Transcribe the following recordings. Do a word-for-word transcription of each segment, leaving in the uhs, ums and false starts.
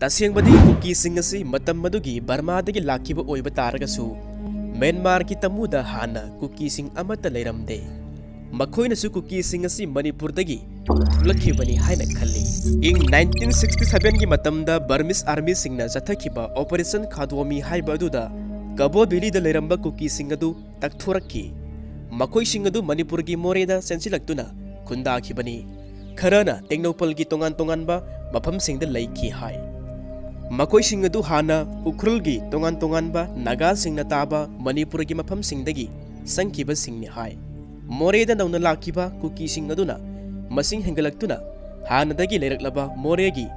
ꯇꯁꯦꯡꯕꯗꯤ ꯀꯨꯀꯤꯁꯤꯡ ꯑꯁꯤ ꯃꯇꯝ ꯑꯗꯨꯒꯤ ꯕꯔꯃꯥꯗꯒꯤ ꯂꯥꯛꯈꯤꯕ ꯑꯣꯏꯕ ꯇꯥꯔꯒꯁꯨ, ꯃ꯭ꯌꯥꯟꯃꯥꯔꯒꯤ ꯇꯃꯨꯗ ꯍꯥꯟꯅ ꯀꯨꯀꯤꯁꯤꯡ ꯑꯃꯠꯇ ꯂꯩꯔꯝꯗꯦ꯫ ꯃꯈꯣꯏꯅꯁꯨ ꯀꯨꯀꯤꯁꯤꯡ ꯑꯁꯤ ꯃꯅꯤꯄꯨꯔꯗꯒꯤ ꯊꯣꯛꯂꯛꯈꯤꯕꯅꯤ ꯍꯥꯏꯅ ꯈꯜꯂꯤ꯫ ꯏꯪ ꯅꯥꯏꯟꯇꯤꯟ ꯁꯤꯛꯁꯇꯤ ꯁꯚꯦꯟꯒꯤ ꯃꯇꯝꯗ ꯕꯔꯃꯤꯁ ꯑꯥꯔꯃꯤꯁꯤꯡꯅ ꯆꯠꯊꯈꯤꯕ ꯑꯣꯄꯔꯦꯁꯟ ꯈꯥꯗꯣꯃꯤ ꯍꯥꯏꯕ ꯑꯗꯨꯗ ꯀꯕꯣ ꯚꯦꯂꯤꯗ ꯂꯩꯔꯝꯕ ꯀꯨꯀꯤꯁꯤꯡ ꯑꯗꯨ ꯇꯛꯊꯣꯔꯛꯈꯤ꯫ ꯃꯈꯣꯏꯁꯤꯡ ꯑꯗꯨ ꯃꯅꯤꯄꯨꯔꯒꯤ ꯃꯣꯔꯦꯗ ꯆꯦꯟꯁꯤꯜꯂꯛꯇꯨꯅ ꯈꯨꯟꯗꯥꯈꯤꯕꯅꯤ꯫ ꯈꯔꯅ ꯇꯦꯡꯅꯧꯄꯜꯒꯤ ꯇꯣꯉꯥꯟ ꯇꯣꯉꯥꯟꯕ ꯃꯐꯝꯁꯤꯡꯗ ꯂꯩꯈꯤ ꯍꯥꯏ꯫ ꯃꯈꯣꯏꯁꯤꯡ ꯑꯗꯨ ꯍꯥꯟꯅ ꯎꯈ꯭ꯔꯨꯜꯒꯤ ꯇꯣꯉꯥꯟ ꯇꯣꯉꯥꯟꯕ ꯅꯥꯒꯥꯁꯤꯡꯅ ꯇꯥꯕ ꯃꯅꯤꯄꯨꯔꯒꯤ ꯃꯐꯝꯁꯤꯡꯗꯒꯤ ꯆꯪꯈꯤꯕꯁꯤꯡꯅꯤ ꯍꯥꯏ꯫ ꯃꯣꯔꯦꯗ ꯅꯧꯅ ꯂꯥꯛꯈꯤꯕ ꯀꯨꯀꯤꯁꯤꯡ ꯑꯗꯨꯅ ꯃꯁꯤꯡ ꯍꯦꯟꯒꯠꯂꯛꯇꯨꯅ ꯍꯥꯟꯅꯗꯒꯤ ꯂꯩꯔꯛꯂꯕ ꯃꯣꯔꯦꯒꯤ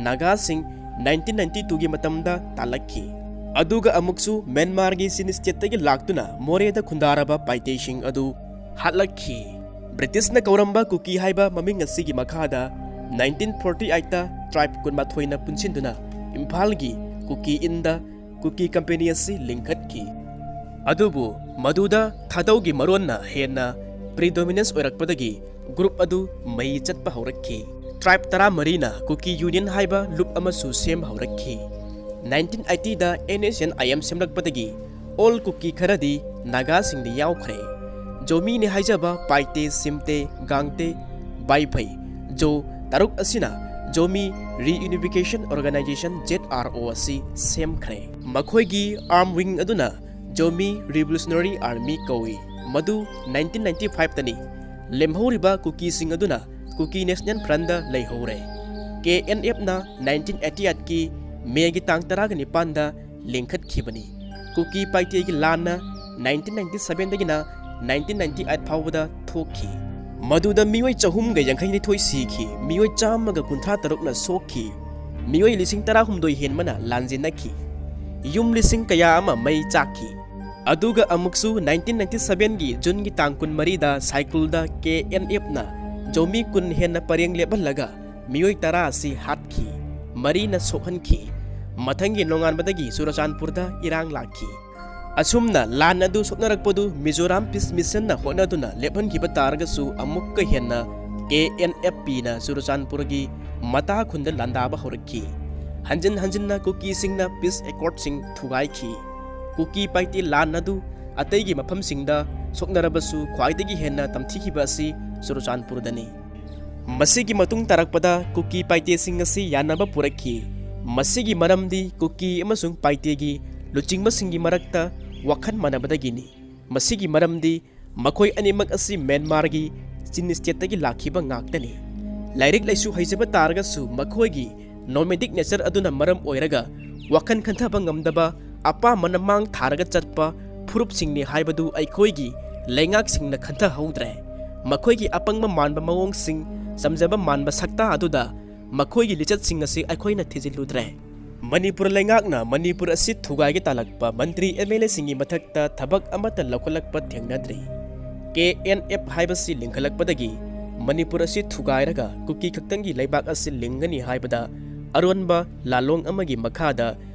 ꯅꯥꯒꯥꯁꯤꯡ ꯅꯥꯏꯟꯇꯤꯟ ꯅꯥꯏꯟꯇꯤ ꯇꯨꯒꯤ ꯃꯇꯝꯗ ꯇꯥꯜꯂꯛꯈꯤ꯫ ꯑꯗꯨꯒ ꯑꯃꯨꯛꯁꯨ ꯃ꯭ꯌꯥꯟꯃꯥꯔꯒꯤ ꯆꯤꯟ ꯁ꯭ꯇꯦꯠꯇꯒꯤ ꯂꯥꯛꯇꯨꯅ ꯃꯣꯔꯦꯗ ꯈꯨꯟꯗꯥꯔꯕ ꯄꯥꯏꯇꯦꯁꯤꯡ ꯑꯗꯨ ꯍꯥꯠꯂꯛꯈꯤ꯫ ꯕ꯭ꯔꯤꯇꯤꯁꯅ ꯀꯧꯔꯝꯕ ꯀꯨꯀꯤ ꯍꯥꯏꯕ ꯃꯃꯤꯡ ꯑꯁꯤꯒꯤ ꯃꯈꯥꯗ ꯅꯥꯏꯟꯇꯤꯟ ꯐꯣꯔꯇꯤ ꯑꯩꯠꯇ ꯇ꯭ꯔꯥꯏꯕ ꯀꯨꯟꯃꯥꯊꯣꯏꯅ ꯄꯨꯟꯁꯤꯟꯗꯨꯅ ꯏꯝꯐꯥꯜꯒꯤ ꯀꯨꯀꯤ ꯏꯟꯗ ꯀꯨꯀꯤ ꯀꯝꯄꯦꯅꯤ ꯑꯁꯤ ꯂꯤꯡꯈꯠꯈꯤ꯫ ꯑꯗꯨꯕꯨ ꯃꯗꯨꯗ ꯊꯥꯗꯧꯒꯤ ꯃꯔꯣꯟꯅ ꯍꯦꯟꯅ ꯄ꯭ꯔꯤꯗꯣꯃꯤꯅꯦꯟꯁ ꯑꯣꯏꯔꯛꯄꯗꯒꯤ ꯒ꯭ꯔꯨꯞ ꯑꯗꯨ ꯃꯩ ꯆꯠꯄ ꯍꯧꯔꯛꯈꯤ꯫ ꯇ꯭ꯔꯥꯏꯕ ꯇꯔꯥꯃꯔꯤꯅ ꯀꯨꯀꯤ ꯌꯨꯅꯤꯌꯟ ꯍꯥꯏꯕ ꯂꯨꯞ ꯑꯃꯁꯨ ꯁꯦꯝ ꯍꯧꯔꯛꯈꯤ꯫ ꯅꯥꯏꯟꯇꯤꯟ ꯑꯩꯠꯇꯤꯗ N S N I M ꯁꯦꯝꯂꯛꯄꯗꯒꯤ ꯑꯣꯜ ꯀꯨꯀꯤ ꯈꯔꯗꯤ ꯅꯥꯒꯥꯁꯤꯡꯗ ꯌꯥꯎꯈ꯭ꯔꯦ꯫ ꯖꯣꯃꯤꯅꯤ ꯍꯥꯏꯖꯕ ꯄꯥꯏꯇꯦ, ꯁꯤꯝꯇꯦ, ꯒꯥꯡꯇꯦ, ꯕꯥꯏꯐꯩ, ꯖꯣ ꯇꯔꯨꯛ ꯑꯁꯤꯅ Zomi reunification organisation, Z R O, ꯑꯁꯤ ꯁꯦꯝꯈ꯭ꯔꯦ꯫ ꯃꯈꯣꯏꯒꯤ ꯑꯥꯔꯝ ꯋꯤꯡ ꯑꯗꯨꯅ ꯖꯣꯃꯤ ꯔꯤꯚꯣꯂꯨꯁꯅꯔꯤ ꯑꯥꯔꯃꯤ ꯀꯧꯏ꯫ ꯃꯗꯨ ꯅꯥꯏꯟꯇꯤꯟ ꯅꯥꯏꯟꯇꯤ ꯐꯥꯏꯚꯇꯅꯤ꯫ ꯂꯦꯝꯍꯧꯔꯤꯕ ꯀꯨꯀꯤꯁꯤꯡ ꯑꯗꯨꯅ ꯀꯨꯀꯤ ꯅꯦꯁꯅꯦꯜ ꯐ꯭ꯔꯟꯗ ꯂꯩꯍꯧꯔꯦ꯫ ꯀꯦ ꯑꯦꯟ ꯑꯦꯐꯅ ꯅꯥꯏꯟꯇꯤꯟ ꯑꯩꯠꯇꯤ ꯑꯩꯠꯀꯤ ꯃꯦꯒꯤ ꯇꯥꯡ ꯇꯔꯥꯒ ꯅꯤꯄꯥꯟꯗ ꯂꯤꯡꯈꯠꯈꯤꯕꯅꯤ꯫ ꯀꯨꯀꯤ ꯄꯥꯏꯇꯦꯒꯤ ꯂꯥꯟꯅ ꯅꯥꯏꯟꯇꯤꯟ ꯅꯥꯏꯟꯇꯤ ꯁꯚꯦꯟꯗꯒꯤꯅ ꯅꯥꯏꯟꯇꯤꯟ ꯅꯥꯏꯟꯇꯤ ꯑꯩꯠ ꯐꯥꯎꯕꯗ ꯊꯣꯛꯈꯤ꯫ ꯃꯗꯨꯗ ꯃꯤꯑꯣꯏ ꯆꯍꯨꯝꯒ ꯌꯥꯡꯈꯩ ꯅꯤꯊꯣꯏ ꯁꯤꯈꯤ, ꯃꯤꯑꯣꯏ ꯆꯥꯝꯃꯒ ꯀꯨꯟꯊ꯭ꯔꯥ ꯇꯔꯨꯛꯅ ꯁꯣꯛꯈꯤ, ꯃꯤꯑꯣꯏ ꯂꯤꯁꯤꯡ ꯇꯔꯥꯍꯨꯝꯗꯣꯏ ꯍꯦꯟꯕꯅ ꯂꯥꯟꯖꯦꯟꯅꯈꯤ, ꯌꯨꯝ ꯂꯤꯁꯤꯡ ꯀꯌꯥ ꯑꯃ ꯃꯩ ꯆꯥꯛꯈꯤ꯫ ꯑꯗꯨꯒ ꯑꯃꯨꯛꯁꯨ ꯅꯥꯏꯟꯇꯤꯟ ꯅꯥꯏꯟꯇꯤ ꯁꯚꯦꯟꯒꯤ ꯖꯨꯟꯒꯤ ꯇꯥꯡ ꯀꯨꯟꯃꯔꯤꯗ ꯁꯥꯏꯀꯨꯜꯗ ꯀꯦ ꯑꯦꯟ ꯑꯦꯐꯅ ꯖꯣꯃꯤ ꯀꯨꯟ ꯍꯦꯟꯅ ꯄꯔꯦꯡ ꯂꯦꯞꯍꯜꯂꯒ ꯃꯤꯑꯣꯏ ꯇꯔꯥ ꯑꯁꯤ ꯍꯥꯠꯈꯤ, ꯃꯔꯤꯅ ꯁꯣꯛꯍꯟꯈꯤ꯫ ꯃꯊꯪꯒꯤ ꯅꯣꯡꯉꯥꯟꯕꯗꯒꯤ ꯆꯨꯔꯆꯥꯟꯄꯨꯔꯗ ꯏꯔꯥꯡ ꯂꯥꯛꯈꯤ꯫ ꯑꯁꯨꯝꯅ ꯂꯥꯟ ꯑꯗꯨ ꯁꯣꯛꯅꯔꯛꯄꯗꯨ ꯃꯤꯖꯣꯔꯥꯝ ꯄꯤꯁ ꯃꯤꯁꯟꯅ ꯍꯣꯠꯅꯗꯨꯅ ꯂꯦꯞꯍꯟꯈꯤꯕ ꯇꯥꯔꯒꯁꯨ, ꯑꯃꯨꯛꯀ ꯍꯦꯟꯅ ꯀꯦ ꯑꯦꯟ ꯑꯦꯐ ꯄꯤꯅ ꯆꯨꯔꯆꯥꯟꯄꯨꯔꯒꯤ ꯃꯇꯥ ꯈꯨꯟꯗ ꯂꯥꯟꯗꯥꯕ ꯍꯧꯔꯛꯈꯤ꯫ ꯍꯟꯖꯤꯟ ꯍꯟꯖꯤꯟꯅ ꯀꯨꯀꯤꯁꯤꯡꯅ ꯄꯤꯁ ꯑꯦꯀꯣꯔꯗꯁꯤꯡ ꯊꯨꯒꯥꯏꯈꯤ꯫ ꯀꯨꯀꯤ ꯄꯥꯏꯇꯦ ꯂꯥꯟ ꯑꯗꯨ ꯑꯇꯩꯒꯤ ꯃꯐꯝꯁꯤꯡꯗ ꯁꯣꯛꯅꯔꯕꯁꯨ ꯈ꯭ꯋꯥꯏꯗꯒꯤ ꯍꯦꯟꯅ ꯇꯝꯊꯤꯈꯤꯕ ꯑꯁꯤ ꯆꯨꯔꯆꯥꯟꯄꯨꯔꯗꯅꯤ꯫ ꯃꯁꯤꯒꯤ ꯃꯇꯨꯡ ꯇꯥꯔꯛꯄꯗ ꯀꯨꯀꯤ ꯄꯥꯏꯇꯦꯁꯤꯡ ꯑꯁꯤ ꯌꯥꯅꯕ ꯄꯨꯔꯛꯈꯤ꯫ ꯃꯁꯤꯒꯤ ꯃꯔꯝꯗꯤ ꯀꯨꯀꯤ ꯑꯃꯁꯨꯡ ꯄꯥꯏꯇꯦꯒꯤ ꯂꯨꯆꯤꯡꯕꯁꯤꯡꯒꯤ ꯃꯔꯛꯇ ꯋꯥꯈꯜ ꯃꯥꯟꯅꯕꯗꯒꯤꯅꯤ꯫ ꯃꯁꯤꯒꯤ ꯃꯔꯝꯗꯤ ꯃꯈꯣꯏ ꯑꯅꯤꯃꯛ ꯑꯁꯤ ꯃ꯭ꯌꯥꯟꯃꯥꯔꯒꯤ ꯆꯤꯟ ꯁ꯭ꯇꯦꯠꯇꯒꯤ ꯂꯥꯛꯈꯤꯕ ꯉꯥꯛꯇꯅꯤ꯫ ꯂꯥꯏꯔꯤꯛ ꯂꯥꯏꯁꯨ ꯍꯩꯖꯕ ꯇꯥꯔꯒꯁꯨ ꯃꯈꯣꯏꯒꯤ ꯅꯣꯃꯦꯗꯤꯛ ꯅꯦꯆꯔ ꯑꯗꯨꯅ ꯃꯔꯝ ꯑꯣꯏꯔꯒ ꯋꯥꯈꯜ ꯈꯟꯊꯕ ꯉꯝꯗꯕ, ꯑꯄꯥꯝꯕꯅ ꯃꯥꯡ ꯊꯥꯔꯒ ꯆꯠꯄ ꯐꯨꯔꯨꯞꯁꯤꯡꯅꯤ ꯍꯥꯏꯕꯗꯨ ꯑꯩꯈꯣꯏꯒꯤ ꯂꯩꯉꯥꯛꯁꯤꯡꯅ ꯈꯟꯊꯍꯧꯗ꯭ꯔꯦ꯫ ꯃꯈꯣꯏꯒꯤ ꯑꯄꯪꯕ ꯃꯥꯟꯕ ꯃꯑꯣꯡꯁꯤꯡ, ꯆꯝꯖꯕ ꯃꯥꯟꯕ ꯁꯛꯇꯥ ꯑꯗꯨꯗ ꯃꯈꯣꯏꯒꯤ ꯂꯤꯆꯠꯁꯤꯡ ꯑꯁꯤ ꯑꯩꯈꯣꯏꯅ ꯊꯤꯖꯤꯜꯂꯨꯗ꯭ꯔꯦ꯫ ꯃꯅꯤꯄꯨꯔ ꯂꯩꯉꯥꯛꯅ ꯃꯅꯤꯄꯨꯔ ꯑꯁꯤ ꯊꯨꯒꯥꯏꯒꯦ ꯇꯥꯜꯂꯛꯄ ꯃꯟꯇ꯭ꯔꯤ ꯑꯦꯝ ꯑꯦꯜ ꯑꯦꯁꯤꯡꯒꯤ ꯃꯊꯛꯇ ꯊꯕꯛ ꯑꯃꯠꯇ ꯂꯧꯈꯠꯂꯛꯄ ꯊꯦꯡꯅꯗ꯭ꯔꯤ꯫ ꯀꯦ ꯑꯦꯟ ꯑꯦꯐ ꯍꯥꯏꯕꯁꯤ ꯂꯤꯡꯈꯠꯂꯛꯄꯗꯒꯤ ꯃꯅꯤꯄꯨꯔ ꯑꯁꯤ ꯊꯨꯒꯥꯏꯔꯒ ꯀꯨꯀꯤ ꯈꯛꯇꯪꯒꯤ ꯂꯩꯕꯥꯛ ꯑꯁꯤ ꯂꯤꯡꯒꯅꯤ ꯍꯥꯏꯕꯗ ꯑꯔꯣꯟꯕ ꯂꯥꯂꯣꯡ ꯑꯃꯒꯤ ꯃꯈꯥꯗ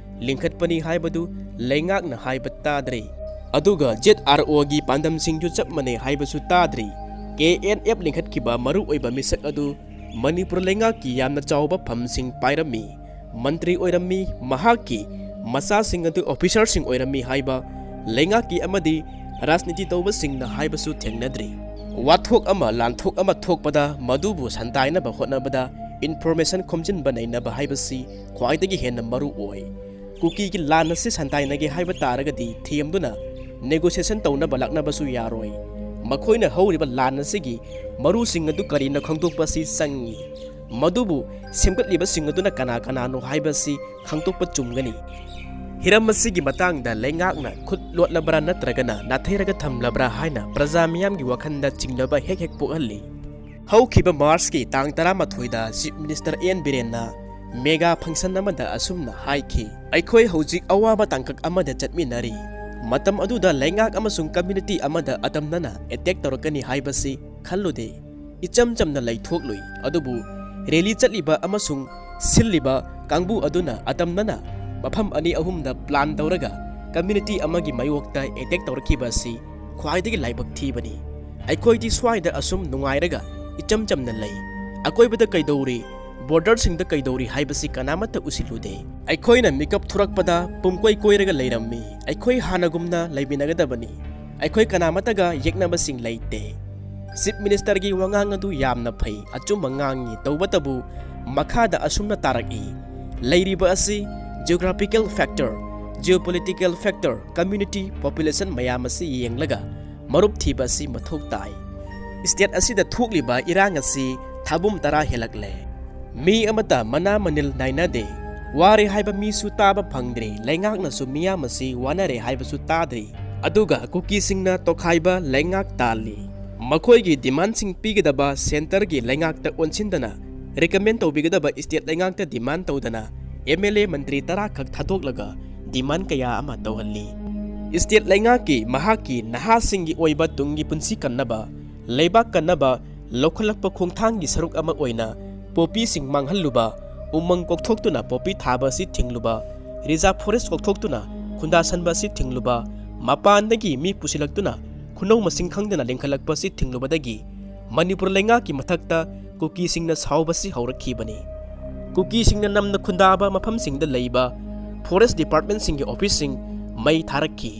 ꯂꯤꯡꯈꯠꯄꯅꯤ ꯍꯥꯏꯕꯗꯨ ꯂꯩꯉꯥꯛꯅ ꯍꯥꯏꯕ ꯇꯥꯗ꯭ꯔꯤ꯫ ꯑꯗꯨꯒ ꯖꯦꯠ ꯑꯥꯔ ꯑꯣꯒꯤ ꯄꯥꯟꯗꯝꯁꯤꯡꯁꯨ ꯆꯞ ꯃꯥꯟꯅꯩ ꯍꯥꯏꯕꯁꯨ ꯇꯥꯗ꯭ꯔꯤ꯫ ꯀꯦ ꯑꯦꯟ ꯑꯦꯐ ꯂꯤꯡꯈꯠꯈꯤꯕ ꯃꯔꯨꯑꯣꯏꯕ ꯃꯤꯁꯛ ꯑꯗꯨ ꯃꯅꯤꯄꯨꯔ ꯂꯩꯉꯥꯛꯀꯤ ꯌꯥꯝꯅ ꯆꯥꯎꯕ ꯐꯝꯁꯤꯡ ꯄꯥꯏꯔꯝꯃꯤ, ꯃꯟꯇ꯭ꯔꯤ ꯑꯣꯏꯔꯝꯃꯤ, ꯃꯍꯥꯛꯀꯤ ꯃꯆꯥꯁꯤꯡ ꯑꯗꯨ ꯑꯣꯐꯤꯁꯥꯔꯁꯤꯡ ꯑꯣꯏꯔꯝꯃꯤ ꯍꯥꯏꯕ ꯂꯩꯉꯥꯛꯀꯤ ꯑꯃꯗꯤ ꯔꯥꯖꯅꯤꯇꯤ ꯇꯧꯕꯁꯤꯡꯅ ꯍꯥꯏꯕꯁꯨ ꯊꯦꯡꯅꯗ꯭ꯔꯤ꯫ ꯋꯥꯊꯣꯛ ꯑꯃ, ꯂꯥꯟꯊꯣꯛ ꯑꯃ ꯊꯣꯛꯄꯗ ꯃꯗꯨꯕꯨ ꯁꯟꯗꯥꯏꯅꯕ ꯍꯣꯠꯅꯕꯗ ꯏꯟꯐꯣꯔꯃꯦꯁꯟ ꯈꯣꯝꯖꯤꯟꯕ ꯅꯩꯅꯕ ꯍꯥꯏꯕꯁꯤ ꯈ꯭ꯋꯥꯏꯗꯒꯤ ꯍꯦꯟꯅ ꯃꯔꯨ ꯑꯣꯏ꯫ ꯀꯨꯀꯤꯒꯤ ꯂꯥꯟ ꯑꯁꯤ ꯁꯟꯗꯥꯏꯅꯒꯦ ꯍꯥꯏꯕ ꯇꯥꯔꯒꯗꯤ ꯊꯦꯝꯗꯨꯅ ꯅꯦꯒꯣꯁꯤꯌꯦꯁꯟ ꯇꯧꯅꯕ ꯂꯥꯛꯅꯕꯁꯨ ꯌꯥꯔꯣꯏ꯫ ꯃꯈꯣꯏꯅ ꯍꯧꯔꯤꯕ ꯂꯥꯟ ꯑꯁꯤꯒꯤ ꯃꯔꯨꯁꯤꯡ ꯑꯗꯨ ꯀꯔꯤꯅꯣ ꯈꯪꯗꯣꯛꯄ ꯑꯁꯤ ꯆꯪꯏ꯫ ꯃꯗꯨꯕꯨ ꯁꯦꯝꯒꯠꯂꯤꯕꯁꯤꯡ ꯑꯗꯨꯅ ꯀꯅꯥ ꯀꯅꯥꯅꯣ ꯍꯥꯏꯕꯁꯤ ꯈꯪꯗꯣꯛꯄ ꯆꯨꯝꯒꯅꯤ꯫ ꯍꯤꯔꯝ ꯑꯁꯤꯒꯤ ꯃꯇꯥꯡꯗ ꯂꯩꯉꯥꯛꯅ ꯈꯨꯠ ꯂꯣꯠꯂꯕ꯭ꯔꯥ ꯅꯠꯇ꯭ꯔꯒꯅ ꯅꯥꯊꯩꯔꯒ ꯊꯝꯂꯕ꯭ꯔꯥ ꯍꯥꯏꯅ ꯄ꯭ꯔꯖꯥ ꯃꯤꯌꯥꯝꯒꯤ ꯋꯥꯈꯜꯗ ꯆꯤꯡꯅꯕ ꯍꯦꯛ ꯍꯦꯛ ꯄꯣꯛꯍꯜꯂꯤ꯫ ꯍꯧꯈꯤꯕ ꯃꯥꯔꯆꯀꯤ ꯇꯥꯡ ꯇꯔꯥꯃꯥꯊꯣꯏꯗ ꯆꯤꯐ ꯃꯤꯅꯤꯁꯇꯔ ꯑꯦꯟ ꯕꯤꯔꯦꯟꯅ ꯃꯦꯒꯥ ꯐꯪꯁꯟ ꯑꯃꯗ ꯑꯁꯨꯝꯅ ꯍꯥꯏꯈꯤ, "ꯑꯩꯈꯣꯏ ꯍꯧꯖꯤꯛ ꯑꯋꯥꯕ ꯇꯥꯡꯀꯛ ꯑꯃꯗ ꯆꯠꯃꯤꯟꯅꯔꯤ꯫ ꯃꯇꯝ ꯑꯗꯨꯗ ꯂꯩꯉꯥꯛ ꯑꯃꯁꯨꯡ ꯀꯝꯃ꯭ꯌꯨꯅꯤꯇꯤ ꯑꯃꯗ ꯑꯇꯝꯅꯅ ꯑꯦꯇꯦꯛ ꯇꯧꯔꯛꯀꯅꯤ ꯍꯥꯏꯕꯁꯤ ꯈꯜꯂꯨꯗꯦ꯫ ꯏꯆꯝ ꯆꯝꯅ ꯂꯩꯊꯣꯛꯂꯨꯏ꯫ ꯑꯗꯨꯕꯨ ꯔꯦꯂꯤ ꯆꯠꯂꯤꯕ ꯑꯃꯁꯨꯡ ꯁꯤꯜꯂꯤꯕ ꯀꯥꯡꯕꯨ ꯑꯗꯨꯅ ꯑꯇꯝꯅꯅ ꯃꯐꯝ ꯑꯅꯤ ꯑꯍꯨꯝꯗ ꯄ꯭ꯂꯥꯟ ꯇꯧꯔꯒ ꯀꯝꯃ꯭ꯌꯨꯅꯤꯇꯤ ꯑꯃꯒꯤ ꯃꯥꯌꯣꯛꯇ ꯑꯦꯇꯦꯛ ꯇꯧꯔꯛꯈꯤꯕ ꯑꯁꯤ ꯈ꯭ꯋꯥꯏꯗꯒꯤ ꯂꯥꯏꯕꯛ ꯊꯤꯕꯅꯤ꯫ ꯑꯩꯈꯣꯏꯗꯤ ꯁ꯭ꯋꯥꯏꯗ ꯑꯁꯨꯝ ꯅꯨꯡꯉꯥꯏꯔꯒ ꯏꯆꯝ ꯆꯝꯅ ꯂꯩ꯫ ꯑꯀꯣꯏꯕꯗ ꯀꯩꯗꯧꯔꯤ? ꯕꯣꯔꯗꯔꯁꯤꯡꯗ ꯀꯩꯗꯧꯔꯤ ꯍꯥꯏꯕꯁꯤ ꯀꯅꯥꯃꯠꯇ ꯎꯁꯤꯜꯂꯨꯗꯦ꯫ ꯑꯩꯈꯣꯏꯅ ꯃꯤꯀꯞ ꯊꯣꯔꯛꯄꯗ ꯄꯨꯝꯀꯣꯏ ꯀꯣꯏꯔꯒ ꯂꯩꯔꯝꯃꯤ꯫ ꯑꯩꯈꯣꯏ ꯍꯥꯟꯅꯒꯨꯝꯅ ꯂꯩꯃꯤꯟꯅꯒꯗꯕꯅꯤ꯫ ꯑꯩꯈꯣꯏ ꯀꯅꯥꯃꯠꯇꯒ ꯌꯦꯛꯅꯕꯁꯤꯡ ꯂꯩꯇꯦ꯫ ꯆꯤꯐ ꯃꯤꯅꯤꯁꯇꯔꯒꯤ ꯋꯥꯉꯥꯡ ꯑꯗꯨ ꯌꯥꯝꯅ ꯐꯩ, ꯑꯆꯨꯝꯕ ꯉꯥꯡꯉꯤ꯫ ꯇꯧꯕꯇꯕꯨ ꯃꯈꯥꯗ ꯑꯁꯨꯝꯅ ꯇꯥꯔꯛꯏ, ꯂꯩꯔꯤꯕ ꯑꯁꯤ geographical factor, geopolitical factor, community, population ꯃꯌꯥꯝ ꯑꯁꯤ ꯌꯦꯡꯂꯒ ꯃꯔꯨꯞ ꯊꯤꯕ ꯑꯁꯤ ꯃꯊꯧ ꯇꯥꯏ꯫ ꯁ꯭ꯇꯦꯠ ꯑꯁꯤꯗ ꯊꯣꯛꯂꯤꯕ ꯏꯔꯥꯡ ꯑꯁꯤ ꯊꯥꯕꯨꯝ ꯇꯔꯥ ꯍꯦꯜꯂꯛꯂꯦ꯫ ꯃꯤ ꯑꯃꯠꯇ ꯃꯅꯥ ꯃꯅꯤꯜ ꯅꯥꯏꯅꯗꯦ꯫ ꯋꯥꯔꯦ ꯍꯥꯏꯕ ꯃꯤꯁꯨ ꯇꯥꯕ ꯐꯪꯗ꯭ꯔꯦ꯫ ꯂꯩꯉꯥꯛꯅꯁꯨ ꯃꯤꯌꯥꯝ ꯑꯁꯤ ꯋꯥꯅꯔꯦ ꯍꯥꯏꯕꯁꯨ ꯇꯥꯗ꯭ꯔꯤ꯫ ꯑꯗꯨꯒ ꯀꯨꯀꯤꯁꯤꯡꯅ ꯇꯣꯈꯥꯏꯕ ꯂꯩꯉꯥꯛ ꯇꯥꯜꯂꯤ꯫ ꯃꯈꯣꯏꯒꯤ ꯗꯤꯃꯥꯟꯁꯤꯡ ꯄꯤꯒꯗꯕ ꯁꯦꯟꯇꯔꯒꯤ ꯂꯩꯉꯥꯛꯇ ꯑꯣꯟꯁꯤꯟꯗꯅ, ꯔꯤꯀꯃꯦꯟ ꯇꯧꯕꯤꯒꯗꯕ ꯁ꯭ꯇꯦꯠ ꯂꯩꯉꯥꯛꯇ ꯗꯤꯃꯥꯟ ꯇꯧꯗꯅ, ꯑꯦꯝ ꯑꯦꯜ ꯑꯦ ꯃꯟꯇ꯭ꯔꯤ ꯇꯔꯥ ꯈꯛ ꯊꯥꯗꯣꯛꯂꯒ ꯗꯤꯃꯥꯟ ꯀꯌꯥ ꯑꯃ ꯇꯧꯍꯜꯂꯤ꯫ ꯁ꯭ꯇꯦꯠ ꯂꯩꯉꯥꯛꯀꯤ ꯃꯍꯥꯛꯀꯤ ꯅꯍꯥꯁꯤꯡꯒꯤ ꯑꯣꯏꯕ ꯇꯨꯡꯒꯤ ꯄꯨꯟꯁꯤ ꯀꯟꯅꯕ, ꯂꯩꯕꯥꯛ ꯀꯟꯅꯕ ꯂꯧꯈꯠꯂꯛꯄ ꯈꯣꯡꯊꯥꯡꯒꯤ ꯁꯔꯨꯛ ꯑꯃ ꯑꯣꯏꯅ ꯄꯣꯄꯤꯁꯤꯡ ꯃꯥꯡꯍꯜꯂꯨꯕ, ꯎꯃꯪ ꯀꯣꯛꯊꯣꯛꯇꯨꯅ ꯄꯣꯄꯤ ꯊꯥꯕ ꯑꯁꯤ ꯊꯤꯡꯂꯨꯕ, ꯔꯤꯖꯥꯔꯚ ꯐꯣꯔꯦꯁ ꯀꯣꯛꯊꯣꯛꯇꯨꯅ ꯈꯨꯟꯗꯥꯁꯟꯕ ꯑꯁꯤ ꯊꯤꯡꯂꯨꯕ, ꯃꯄꯥꯟꯗꯒꯤ ꯃꯤ ꯄꯨꯁꯤꯜꯂꯛꯇꯨꯅ ꯈꯨꯅꯧ ꯃꯁꯤꯡ ꯈꯪꯗꯅ ꯂꯤꯡꯈꯠꯂꯛꯄ ꯑꯁꯤ ꯊꯤꯡꯂꯨꯕꯗꯒꯤ ꯃꯅꯤꯄꯨꯔ ꯂꯩꯉꯥꯛꯀꯤ ꯃꯊꯛꯇ ꯀꯨꯀꯤꯁꯤꯡꯅ ꯁꯥꯎꯕꯁꯤ ꯍꯧꯔꯛꯈꯤꯕꯅꯤ꯫ ꯀꯨꯀꯤꯁꯤꯡꯅ ꯅꯝꯅ ꯈꯨꯟꯗꯥꯕ ꯃꯐꯝꯁꯤꯡꯗ ꯂꯩꯕ ꯐꯣꯔꯦꯁ ꯗꯤꯄꯥꯔꯠꯃꯦꯟꯁꯤꯡꯒꯤ ꯑꯣꯐꯤꯁꯁꯤꯡ ꯃꯩ ꯊꯥꯔꯛꯈꯤ꯫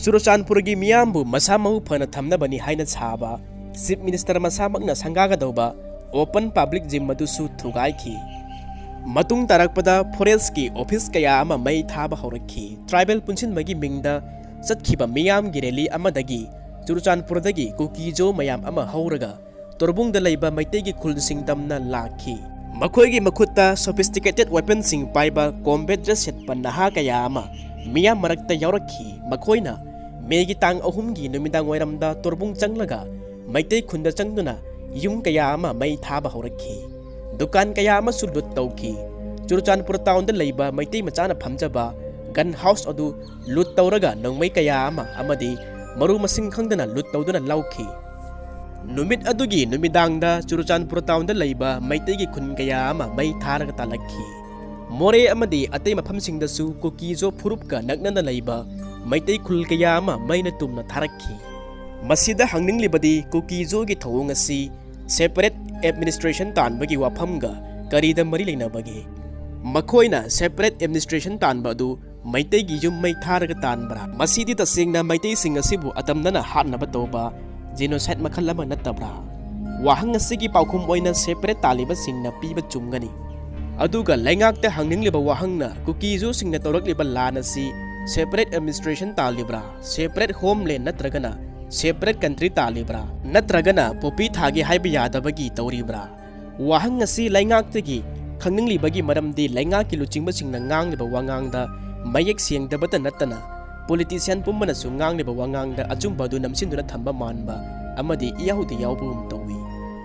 ꯆꯨꯔꯆꯥꯟꯄꯨꯔꯒꯤ ꯃꯤꯌꯥꯝꯕꯨ ꯃꯁꯥ ꯃꯎ ꯐꯅ ꯊꯝꯅꯕꯅꯤ ꯍꯥꯏꯅ ꯁꯥꯕ ꯆꯤꯐ ꯃꯤꯅꯤꯁꯇꯔ ꯃꯁꯥꯃꯛꯅ ꯁꯪꯒꯥꯒꯗꯧꯕ ꯑꯣꯄꯟ ꯄꯕ꯭ꯂꯤꯛ ꯖꯤꯝ ꯑꯗꯨꯁꯨ ꯊꯨꯒꯥꯏꯈꯤ꯫ ꯃꯇꯨꯡ ꯇꯥꯔꯛꯄꯗ ꯐꯣꯔꯦꯁ꯭ꯠꯀꯤ ꯑꯣꯐꯤꯁ ꯀꯌꯥ ꯑꯃ ꯃꯩ ꯊꯥꯕ ꯍꯧꯔꯛꯈꯤ꯫ ꯇ꯭ꯔꯥꯏꯕꯦꯜ ꯄꯨꯟꯁꯤꯟꯕꯒꯤ ꯃꯤꯡꯗ ꯆꯠꯈꯤꯕ ꯃꯤꯌꯥꯝꯒꯤ ꯔꯦꯂꯤ ꯑꯃꯗꯒꯤ ꯆꯨꯔꯆꯥꯟꯄꯨꯔꯗꯒꯤ ꯀꯨꯀꯤ-ꯖꯣ ꯃꯌꯥꯝ ꯑꯃ ꯍꯧꯔꯒ ꯇꯣꯔꯕꯨꯡꯗ ꯂꯩꯕ ꯃꯩꯇꯩꯒꯤ ꯈꯨꯜꯁꯤꯡ ꯇꯝꯅ ꯂꯥꯛꯈꯤ꯫ ꯃꯈꯣꯏꯒꯤ ꯃꯈꯨꯠꯇ sophisticated weapon ꯁꯤꯡ ꯄꯥꯏꯕ combat dress ꯁꯦꯠꯄ ꯅꯍꯥ ꯀꯌꯥ ꯑꯃ ꯃꯤꯌꯥꯝ ꯃꯔꯛꯇ ꯌꯥꯎꯔꯛꯈꯤ꯫ ꯃꯈꯣꯏꯅ ꯃꯦꯒꯤ ꯇꯥꯡ ꯑꯍꯨꯝꯒꯤ ꯅꯨꯃꯤꯗꯥꯡ ꯋꯥꯏꯔꯝꯗ ꯇꯣꯔꯕꯨꯡ ꯆꯪꯂꯒ ꯃꯩꯇꯩ ꯈꯨꯟꯗ ꯆꯪꯗꯨꯅ ꯌꯨꯝ ꯀꯌꯥ ꯑꯃ ꯃꯩ ꯊꯥꯕ ꯍꯧꯔꯛꯈꯤ꯫ ꯗꯨꯀꯥꯟ ꯀꯌꯥ ꯑꯃꯁꯨ ꯂꯨꯠ ꯇꯧꯈꯤ꯫ ꯆꯨꯔꯆꯥꯟꯄꯨꯔ ꯇꯥꯎꯟꯗ ꯂꯩꯕ ꯃꯩꯇꯩ ꯃꯆꯥꯅ ꯐꯝꯖꯕ ꯒꯟ ꯍꯥꯎꯁ ꯑꯗꯨ ꯂꯨꯠ ꯇꯧꯔꯒ ꯅꯣꯡꯃꯩ ꯀꯌꯥ ꯑꯃ ꯑꯃꯗꯤ ꯃꯔꯨ ꯃꯁꯤꯡ ꯈꯪꯗꯅ ꯂꯨꯠ ꯇꯧꯗꯨꯅ ꯂꯧꯈꯤ꯫ ꯅꯨꯃꯤꯠ ꯑꯗꯨꯒꯤ ꯅꯨꯃꯤꯗꯥꯡꯗ ꯆꯨꯔꯆꯥꯟꯄꯨꯔ ꯇꯥꯎꯟꯗ ꯂꯩꯕ ꯃꯩꯇꯩꯒꯤ ꯈꯨꯟ ꯀꯌꯥ ꯑꯃ ꯃꯩ ꯊꯥꯔꯒ ꯇꯥꯜꯂꯛꯈꯤ꯫ ꯃꯣꯔꯦ ꯑꯃꯗꯤ ꯑꯇꯩ ꯃꯐꯝꯁꯤꯡꯗꯁꯨ ꯀꯨꯀꯤ-ꯖꯣ ꯐꯨꯔꯨꯞꯀ ꯅꯛꯅꯅ ꯂꯩꯕ ꯃꯩꯇꯩ ꯈꯨꯜ ꯀꯌꯥ ꯑꯃ ꯃꯩꯅ ꯇꯨꯝꯅ ꯊꯥꯔꯛꯈꯤ꯫ ꯃꯁꯤꯗ ꯍꯪꯅꯤꯡꯂꯤꯕꯗꯤ ꯀꯨꯀꯤ-ꯖꯣꯒꯤ ꯊꯧꯑꯣꯡ ꯑꯁꯤ separate administration ꯇꯥꯟꯕꯒꯤ ꯋꯥꯐꯝꯒ ꯀꯔꯤꯗ ꯃꯔꯤ ꯂꯩꯅꯕꯒꯦ? ꯃꯈꯣꯏꯅ separate administration ꯇꯥꯟꯕ ꯑꯗꯨ ꯃꯩꯇꯩꯒꯤ ꯌꯨꯝ ꯃꯩ ꯊꯥꯔꯒ ꯇꯥꯟꯕ꯭ꯔꯥ? ꯃꯁꯤꯗꯤ ꯇꯁꯦꯡꯅ ꯃꯩꯇꯩꯁꯤꯡ ꯑꯁꯤꯕꯨ ꯑꯇꯝꯅꯅ ꯍꯥꯠꯅꯕ ꯇꯧꯕ genocide ꯃꯈꯜ ꯑꯃ ꯅꯠꯇꯕ꯭ꯔꯥ? ꯋꯥꯍꯪ ꯑꯁꯤꯒꯤ ꯄꯥꯎꯈꯨꯝ ꯑꯣꯏꯅ separate ꯇꯥꯜꯂꯤꯕꯁꯤꯡꯅ ꯄꯤꯕ ꯆꯨꯝꯒꯅꯤ꯫ ꯑꯗꯨꯒ ꯂꯩꯉꯥꯛꯇ ꯍꯪꯅꯤꯡꯂꯤꯕ ꯋꯥꯍꯪꯅ, ꯀꯨꯀꯤ-ꯖꯨꯁꯤꯡꯅ ꯇꯧꯔꯛꯂꯤꯕ ꯂꯥꯟ ꯑꯁꯤ separate administration ꯇꯥꯜꯂꯤꯕ꯭ꯔꯥ, separate homeland ꯅꯠꯇ꯭ꯔꯒꯅ separate country ꯇꯥꯜꯂꯤꯕ꯭ꯔꯥ, ꯅꯠꯇ꯭ꯔꯒꯅ poppy ꯊꯥꯒꯦ ꯍꯥꯏꯕ ꯌꯥꯗꯕꯒꯤ ꯇꯧꯔꯤꯕ꯭ꯔꯥ? ꯋꯥꯍꯪ ꯑꯁꯤ ꯂꯩꯉꯥꯛꯇꯒꯤ ꯈꯪꯅꯤꯡꯂꯤꯕꯒꯤ ꯃꯔꯝꯗꯤ ꯂꯩꯉꯥꯛꯀꯤ ꯂꯨꯆꯤꯡꯕꯁꯤꯡꯅ ꯉꯥꯡꯂꯤꯕ ꯋꯥꯉꯥꯡꯗ ꯃꯌꯦꯛ ꯁꯦꯡꯗꯕꯇ ꯅꯠꯇꯅ politician ꯄꯨꯝꯕꯅꯁꯨ ꯉꯥꯡꯂꯤꯕ ꯋꯥꯉꯥꯡꯗ ꯑꯆꯨꯝꯕ ꯑꯗꯨ ꯅꯝꯁꯤꯟꯗꯨꯅ ꯊꯝꯕ ꯃꯥꯟꯕ ꯑꯃꯗꯤ ꯏꯌꯥꯎꯗ ꯌꯥꯎꯕꯒꯨꯝ ꯇꯧꯏ꯫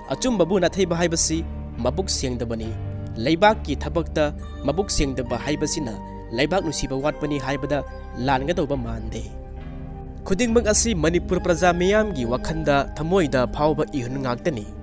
ꯑꯆꯨꯝꯕꯕꯨ ꯅꯥꯊꯩꯕ ꯍꯥꯏꯕꯁꯤ ꯃꯕꯨꯛ ꯁꯦꯡꯗꯕꯅꯤ꯫ ꯂꯩꯕꯥꯛꯀꯤ ꯊꯕꯛꯇ ꯃꯕꯨꯛ ꯁꯦꯡꯗꯕ ꯍꯥꯏꯕꯁꯤꯅ ꯂꯩꯕꯥꯛ ꯅꯨꯡꯁꯤꯕ ꯋꯥꯠꯄꯅꯤ ꯍꯥꯏꯕꯗ ꯂꯥꯟꯒꯗꯧꯕ ꯃꯥꯟꯗꯦ꯫ ꯈꯨꯗꯤꯡꯃꯛ ꯑꯁꯤ ꯃꯅꯤꯄꯨꯔ ꯄ꯭ꯔꯖꯥ ꯃꯤꯌꯥꯝꯒꯤ ꯋꯥꯈꯜꯗ, ꯊꯃꯣꯏꯗ ꯐꯥꯎꯕ ꯏꯍꯨꯟ ꯉꯥꯛꯇꯅꯤ꯫